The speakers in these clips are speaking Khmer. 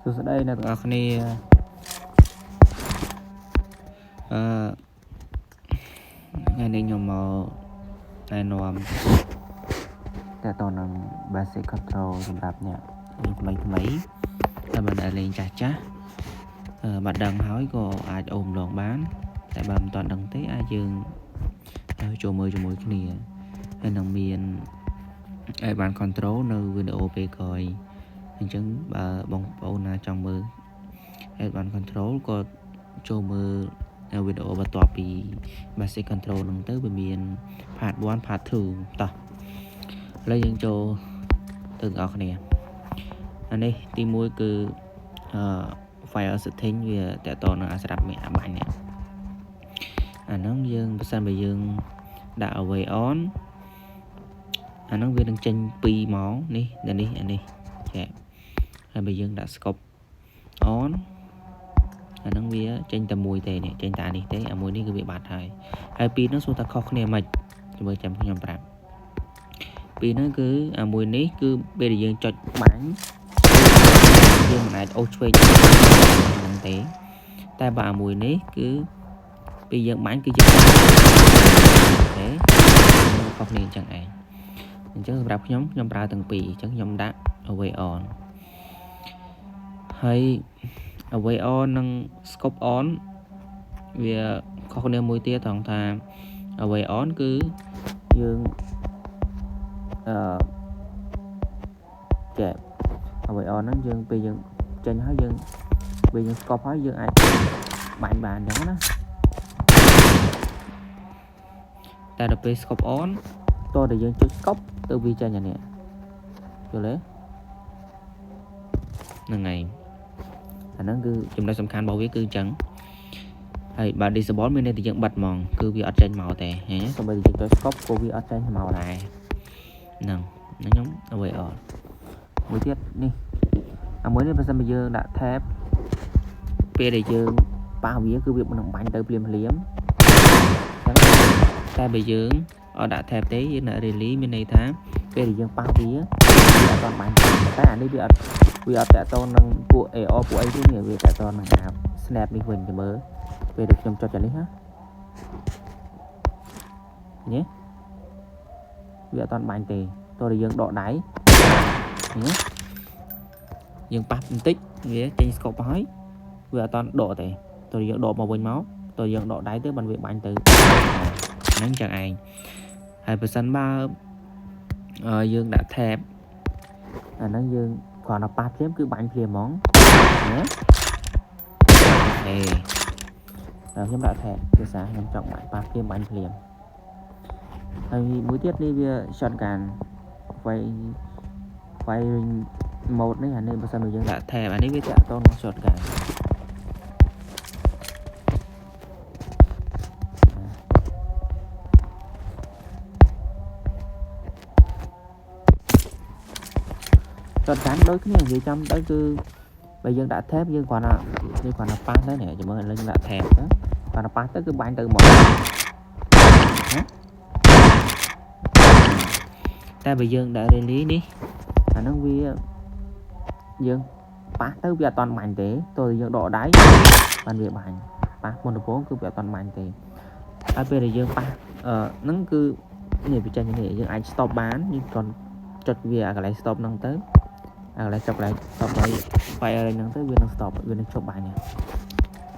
សួស្តីអ្នកទាំងអស់គ្នាអឺថ្ងៃនេះខ្ញុំមកណែនាំតើតើនឹង basic control សម្រាប់អ្នកលេងថ្មីថ្មីតែបើអ្នកលេងចាស់ចាស់អឺបើដឹងហើយក៏អាចអូមលងបាន តែបើមិនទាន់ដឹងទេអាចយើងចូលមើលជាមួយគ្នាហើយនឹងមានឲ្យបាន control នៅវីដេអូពេលក្រោយអញ្ចឹងបើបងប្អូនណាចង់មើល Advanced Control ក៏ចូលមើលវីដេអូបន្ទាប់ពី Basic Control ហ្នឹងទៅវាមាន Part 1 Part 2តោះឥឡូវយើងចូលទៅទាំងអស់គ្នាអានេះទី1គឺអឺ fire setting វាតកតនឹងអាស្រាប់មានអាបាញ់នេះអាហ្នឹងយើងបើសិនបើយើងដាក់ always on អាហ្នឹងវានឹងចេញ2មកនេះដល់នេះអានេះចែហើយបើយើងដាក់ scope on អាហ្នឹងវាចេញតែមួយទេនេះចេញតែអានេះទេអាមួយនេះគឺវាបាត់ហើយហើយពីរហ្នឹងសួរថាខុសគ្នាមិនមើលចាំខ្ញុំប្រាប់ពីរហ្នឹងគឺអាមួយនេះគឺពេលដែលយើងចុចបាញ់យើងមិនអាចអូសឆ្វេងហ្នឹងទេតែបើអាមួយនេះគឺពេលយើងបាញ់គឺយើងទេខុសគ្នាអញ្ចឹងឯងអញ្ចឹងសម្រាប់ខ្ញុំខ្ញុំប្រើទាំងពីរអញ្ចឹងខ្ញុំដាក់ always on ហើយ always on និង scope on វាខុសគ្នាមួយទៀតត្រង់ថា always on គឺយើងអឺចែក always on ហ្នឹងយើងពេលយើងចេញហើយយើងពេលយើង scope ហើយយើងអាចបាញ់បានអញ្ចឹងណាតែដល់ពេល scope on តើតែយើងចុច scope ទៅវាចេញអានេះយល់ទេហ្នឹងហើយអាហ្នឹងគឺចំណុចសំខាន់របស់វាគឺអញ្ចឹងហើយបើ disable មានន័យថាយើងបិទហ្មងគឺវាអត់ចេញមកទេឃើញទេសូម្បីតែយើងចុច scope ក៏វាអត់ចេញមកដែរហ្នឹងខ្ញុំអ្វីអត់មួយទៀតនេះអាមួយនេះបើសិនបើយើងដាក់ tab ពេលដែលយើងប៉ះវាគឺវានឹងបាញ់ទៅភ្លាមភ្លាមអញ្ចឹងតែបើយើងអត់ដាក់ tab ទេយើងដាក់ release មានន័យថាពេលដែលយើងប៉ះវាវាអត់ទាន់បាញ់តែអានេះវាអត់តាក់ទងនឹងពួក AR ពួកអីទេនេះវាតាក់ទងនឹងអា snap នេះវិញចាំមើលពេលដែលខ្ញុំចុចអានេះណានេះវាអត់ទាន់បាញ់ទេតោះតែយើងដកដៃនេះយើងប៉ះបន្តិចវាចេញ scope ហើយវាអត់ទាន់ដកទេតោះយើងដកមកវិញមកតោះយើងដកដៃទៅបានវាបាញ់ទៅហ្នឹងចឹងឯងហើយបើសិនបើយើងដាក់ tab អាហ្នឹងយើងគ្រាន់តែប៉ះភ្លាមគឺបាញ់ភ្លាមហ្មងណាអេដល់ខ្ញុំដាក់ tab ភាសាខ្ញុំចង់បាញ់ប៉ះភ្លាមបាញ់ភ្លាមហើយមួយទៀតនេះវា shotgun firing mode នេះអានេះបើសិនបើយើងដាក់ tab អានេះវាតាក់ទងនឹង shotgun ចតកាន់ដូចគ្នានិយាយចាំទៅគឺបើយើងដាក់ tab យើងគ្រាន់តែប៉ះទៅនេះចាំមើលឥឡូវយើងដាក់ tab ទៅគ្រាន់តែប៉ះទៅគឺបាញ់ទៅហ្មងណាតែបើយើងដាក់ release នេះអាហ្នឹងវាយើងប៉ះទៅវាអត់តន់បាញ់ទេទោះយើងដកដៃបានវាបាញ់ប៉ះមុនដំបូងគឺវាអត់តន់បាញ់ទេហើយពេលដែលយើងប៉ះអឺហ្នឹងគឺនេះវាចេញនេះយើងអាច stop បានយើងគ្រាន់ចុចវាអាកន្លែង stop ហ្នឹងទៅអាកន្លែងចុចកន្លែង stop ហើយ fire ហ្នឹងទៅវានឹង stop វានឹងជប់បាញ់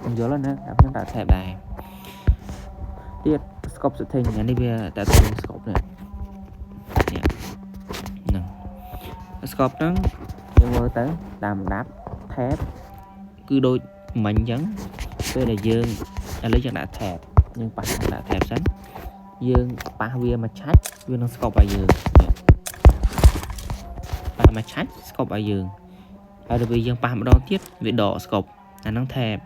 ខ្ញុំយល់ណាខ្ញុំដាក់ tab ដែរទៀត scope setting អានេះវាតើទៅ scope នេះនេះហ្នឹង scope ហ្នឹងយើងមើលទៅតាមលំដាប់ tab គឺដូចមិញអញ្ចឹងពេលដែលយើងឥឡូវយើងដាក់ tab យើងប៉ះដាក់ tab សិនយើងប៉ះវាមួយឆាច់វានឹង scope ឲ្យយើងប៉ះមួយឆាច់ scope ឲ្យយើងហើយដល់ពេលយើងប៉ះម្ដងទៀតវាដក scope អាហ្នឹង tab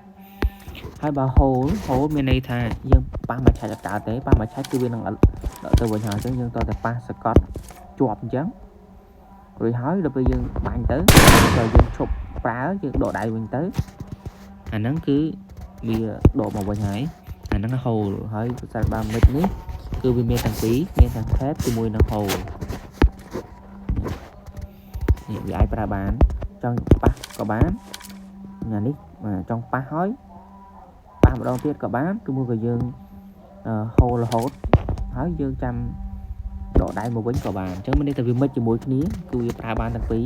ហើយបើ hold មានន័យថាយើងប៉ះមួយឆាច់អត់កើតទេប៉ះមួយឆាច់គឺវានឹងដកទៅវិញហើយអញ្ចឹងយើងតតែប៉ះសកត់ជាប់អញ្ចឹងរួចហើយដល់ពេលយើងបាញ់ទៅដល់យើងឈប់ប្រើយើងដកដៃវិញទៅអាហ្នឹងគឺវាដកមកវិញហើយអាហ្នឹង hold ហើយប្រសិនបើមិចនេះគឺវាមានទាំងពីរមានទាំង tab ជាមួយនឹង hold នេះវាអាចប្រើបានចង់ប៉ះក៏បាន អានេះចង់ប៉ះហើយប៉ះម្ដងទៀតក៏បានគឺមួយក៏យើង hold រហូតហើយយើងចាំដកដៃមកវិញក៏បានអញ្ចឹងមានន័យថាវាមិចជាមួយគ្នាគឺវាប្រើបានទាំងពីរ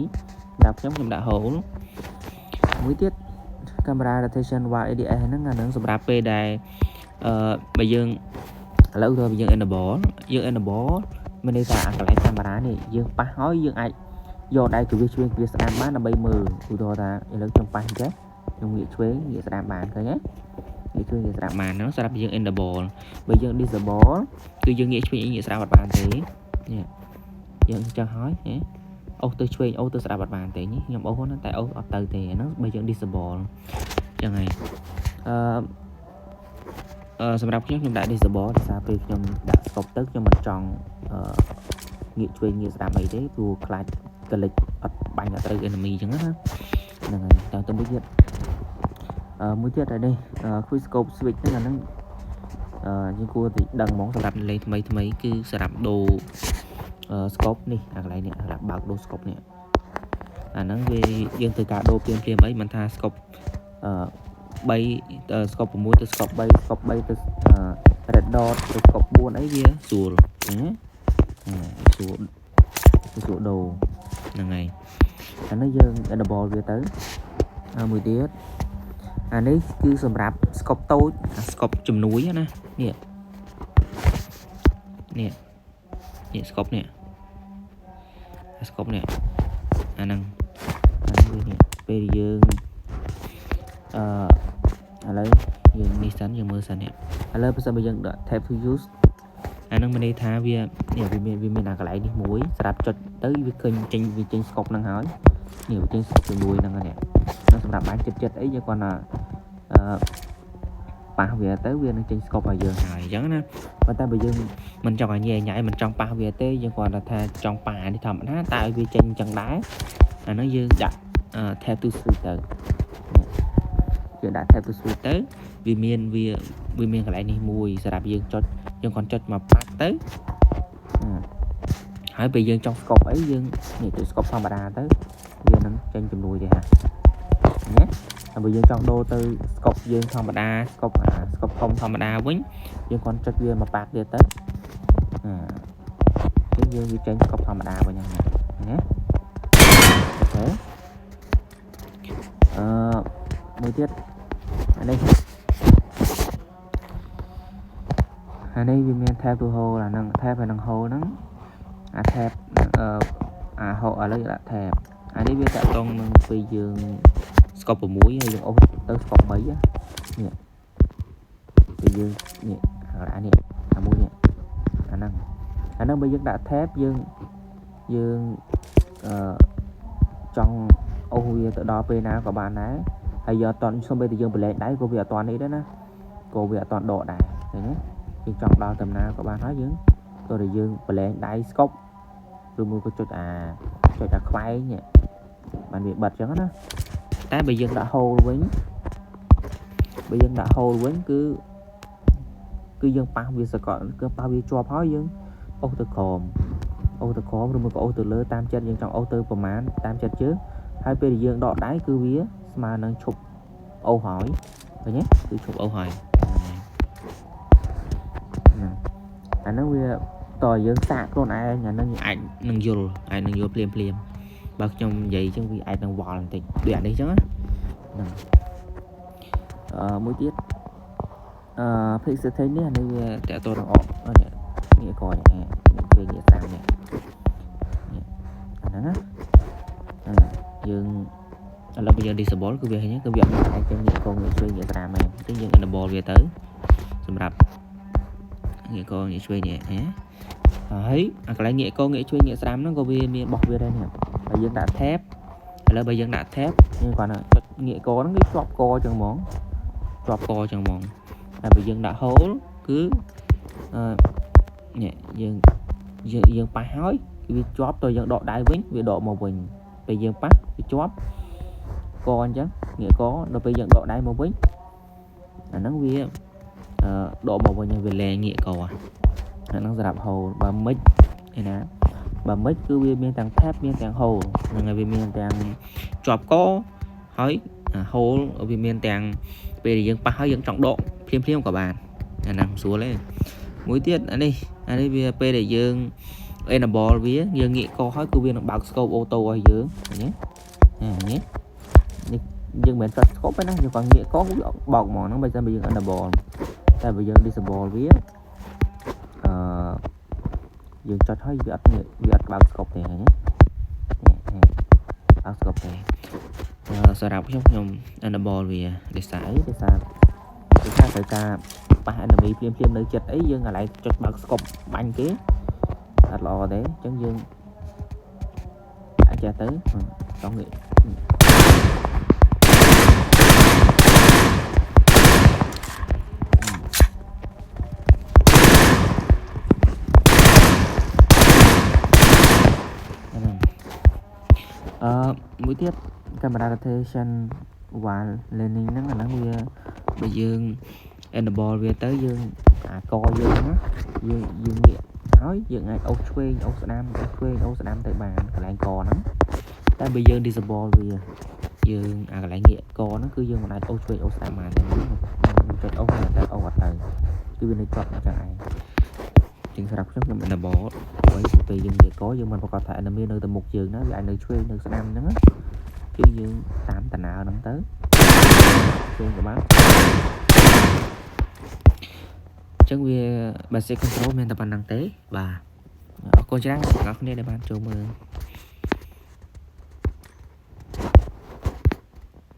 សម្រាប់ខ្ញុំខ្ញុំដាក់ hold មួយទៀតកាមេរ៉ា rotation while ADS ហ្នឹងអាហ្នឹងសម្រាប់ពេលដែលបើយើងឥឡូវទៅយើង enable យើង enable មានន័យថាអាកន្លែងកាមេរ៉ានេះយើងប៉ះហើយយើងអាចយកដៃទៅវាឆ្វេងវាស្ដាំបានដើម្បីមើលឧទាហរណ៍ថាឥឡូវខ្ញុំប៉ះអញ្ចេះខ្ញុំងាកឆ្វេងងាកស្ដាំបានឃើញទេងាកឆ្វេងងាកស្ដាំបានហ្នឹងសម្រាប់យើង enable បើយើង disable គឺយើងងាកឆ្វេងងាកស្ដាំអត់បានទេនេះយើងអញ្ចឹងហើយហ៎អូសទៅឆ្វេងអូសទៅស្ដាំអត់បានទេនេះខ្ញុំអូសហ្នឹងតែអូសអត់ទៅទេហ្នឹងបើយើង disable អញ្ចឹងហើយអឺសម្រាប់ខ្ញុំខ្ញុំដាក់ disable ដោយសារពេលខ្ញុំដាក់ scope ទៅខ្ញុំមិនចង់អឺងាកឆ្វេងងាកស្ដាំអីទេព្រោះខ្លាចកលិចអត់បាញ់អត់ត្រូវ enemy អញ្ចឹងណាហ្នឹងហើយតទៅមួយទៀតមួយទៀតហើយនេះ quick scope switch ហ្នឹងអាហ្នឹងយើងគួរតែដឹងហ្មងសម្រាប់លេងថ្មីថ្មីគឺសម្រាប់ដូរ scope នេះអាកន្លែងនេះសម្រាប់បើកដូរ scope នេះអាហ្នឹងវាយើងត្រូវការដូរភ្លាមភ្លាមអីមិនថា scope 3 scope 6ទៅ scope 3 scope 3ទៅ red dot ទៅ scope 4អីវាស្រួលណាស្រួលស្រួលដូរហ្នឹងហើយអានេះយើង enable វាទៅហើយមួយទៀតអានេះគឺសម្រាប់ scope តូចអា scope ជំនួយណានេះនេះនេះ scope នេះអា scope នេះអាហ្នឹងអានេះនេះពេលយើងឥឡូវយើងនេះសិនយើងមើលសិននេះឥឡូវបើសិនបើយើងដាក់ tap to use អាហ្នឹងមានន័យថាវានេះវាមានអាកន្លែងនេះមួយសម្រាប់ចុចទៅវាឃើញចេញវាចេញ scope ហ្នឹងហើយនេះវាចេញ scope ជំនួយហ្នឹងនេះសម្រាប់បាញ់ចិត្តចិត្តអីយើងគាត់ថាប៉ះវាទៅវានឹងចេញ scope ឲ្យយើងហើយអញ្ចឹងណាប៉ុន្តែបើយើងមិនចង់ឲ្យញ៉ៃញ៉ៃមិនចង់ប៉ះវាទេយើងគាត់ថាចង់ប៉ះនេះធម្មតាតែឲ្យវាចេញអញ្ចឹងដែរអាហ្នឹងយើងដាក់ tap to switch ទៅយើងដាក់ tap to switch ទៅវាមានវាវាមានកន្លែងនេះមួយសម្រាប់យើងចុចយើងគ្រាន់ចុចមកប៉ាត់ទៅហើយពេលយើងចង់ scope អីយើងនេះចុច scope ធម្មតាទៅវានឹងចេញជំនួយទេហាណាហើយបើយើងចង់ដូរទៅ scope យើងធម្មតា scope អា scope ធំធម្មតាវិញយើងគ្រាន់ចុចវាមកប៉ាត់ទៀតទៅអាយើងវាចេញ scope ធម្មតាវិញហ្នឹងណាOK មួយទៀតអានេះអានេះវាមាន tap to hold អាហ្នឹង tap ហើយនឹង hold ហ្នឹងអា tap អា hold ឥឡូវដាក់ tap អានេះវាតាក់ទងនឹងពេលយើង scope 6ហើយយើងអូសទៅ scope 3នេះពេលយើងនេះអានេះអាមួយនេះអាហ្នឹងអាហ្នឹងបើយើងដាក់ tap យើងយើងអឺចង់អូសវាទៅដល់ពេលណាក៏បានដែរហើយយកអត់តសូម្បីតែយើងប្រឡែងដៃក៏វាអត់តនេះដែរណាក៏វាអត់តដកដែរឃើញទេយើងចង់ដល់តំណាក៏បានហើយយើងទោះតែយើងប្រឡែងដៃ scope ឬមួយក៏ចុចអាខ្វែងនេះបានវាបិទចឹងណាតែបើយើងដាក់ hold វិញបើយើងដាក់ hold វិញគឺយើងប៉ះវាសកលគឺប៉ះវាជាប់ហើយយើងអូសទៅក្រោមអូសទៅក្រោមឬមួយក៏អូសទៅលើតាមចិត្តយើងចង់អូសទៅប្រមាណតាមចិត្តយើងហើយពេលដែលយើងដកដៃគឺវាស្មើនឹងឈប់អូសហើយឃើញទេគឺឈប់អូសហើយហ្នឹងអាហ្នឹងវាតើយើងសាកខ្លួនឯងអាហ្នឹងយើងអាចនឹងយល់អាចនឹងយល់ភ្លាមភ្លាមបើខ្ញុំនិយាយអញ្ចឹងវាអាចនឹងវល់បន្តិចដូចអានេះអញ្ចឹងណាហ្នឹងមួយទៀតpeek setting នេះអានេះវាតកតទៅនឹងអនេះនេះកនេះនេះពេលងាកស្ដាំនេះនេះអាហ្នឹងណាហ្នឹងយើងឥឡូវបើយើង disable គឺវាឃើញគឺវាអត់មានអាចចេញងាកកងាកឆ្វេងងាកស្ដាំទេអញ្ចឹងយើង enable វាទៅសម្រាប់ងាកកងាកឆ្វេងនេះហ៎ហើយអាកន្លែងងាកកងាកឆ្វេងងាកស្ដាំហ្នឹងក៏វាមានបោះវាដែរនេះបើយើងដាក់ tap ឥឡូវបើយើងដាក់ tap យើងគ្រាន់តែចុចងាកកហ្នឹងគឺជាប់កចឹងហ្មងជាប់កចឹងហ្មងតែបើយើងដាក់ hold គឺនេះយើងយើងយើងប៉ះហើយគឺវាជាប់ទៅយើងដកដៃវិញវាដកមកវិញពេលយើងប៉ះវាជាប់កអញ្ចឹងងាកកដល់ពេលយើងដកដៃមកវិញអាហ្នឹងវាដកមកវិញវាលែងងាកកអាហ្នឹងសម្រាប់ hold បើមិនឯណាបើមិនគឺវាមានទាំង tap មានទាំង hold ហ្នឹងហើយវាមានទាំងជាប់កហើយ hold វាមានទាំងពេលដែលយើងប៉ះហើយយើងចង់ដកភ្លាមភ្លាមក៏បានអាហ្នឹងស្រួលទេមួយទៀតអានេះអានេះវាពេលដែលយើង enable វាយើងងាកកហើយគឺវានឹងបើក scope auto ឲ្យយើងឃើញទេអានេះនេះយើងមិនមែនចុច scope ទេណាយើងគាត់ងាកកវាបោកហ្មងហ្នឹងបើមិនបើយើង enable តែបើយើង disable វាអឺយើងចុចហើយវាអត់វាអត់បើក scope ទេឃើញទេនេះបើក scope ទេសម្រាប់ខ្ញុំខ្ញុំ enable វាដោយសារអីដោយសារដោយសារត្រូវការប៉ះ enemy ភ្លាមភ្លាមនៅចិត្តអីយើងកន្លែងចុចបើក scope បាញ់គេអត់ល្អទេអញ្ចឹងយើងអាចចេះទៅចង់ងាកហ្នឹងអឺមួយទៀត camera rotation while leaning ហ្នឹងអាហ្នឹងវាបើយើង enable វាទៅយើងអាកយើងណាយើងយើងងាកហើយយើងអាចអូសឆ្វេងអូសស្ដាំអូសឆ្វេងអូសស្ដាំទៅបានកន្លែងកហ្នឹងតែបើយើង disable វាយើងអាកន្លែងងាកកហ្នឹងគឺយើងមិនអាចអូសឆ្វេងអូសស្ដាំបានទេខ្ញុំចុចអូសតែអូសអត់ទៅគឺវានៅជាប់អញ្ចឹងឯងជាងសម្រាប់ខ្ញុំខ្ញុំ enable ព្រោះពេលយើងងាកកយើងមិនប្រកាសថា enemy នៅទៅមុខយើងណាវាអាចនៅឆ្វេងនៅស្ដាំអញ្ចឹងណាគឺយើងតាមតាណើហ្នឹងទៅឆ្វេងក៏បានអញ្ចឹងវា basic control មានតែប៉ុណ្្នឹងទេបាទអរគុណច្រើនអ្នកទាំងអស់គ្នាដែលបានចូលមើល។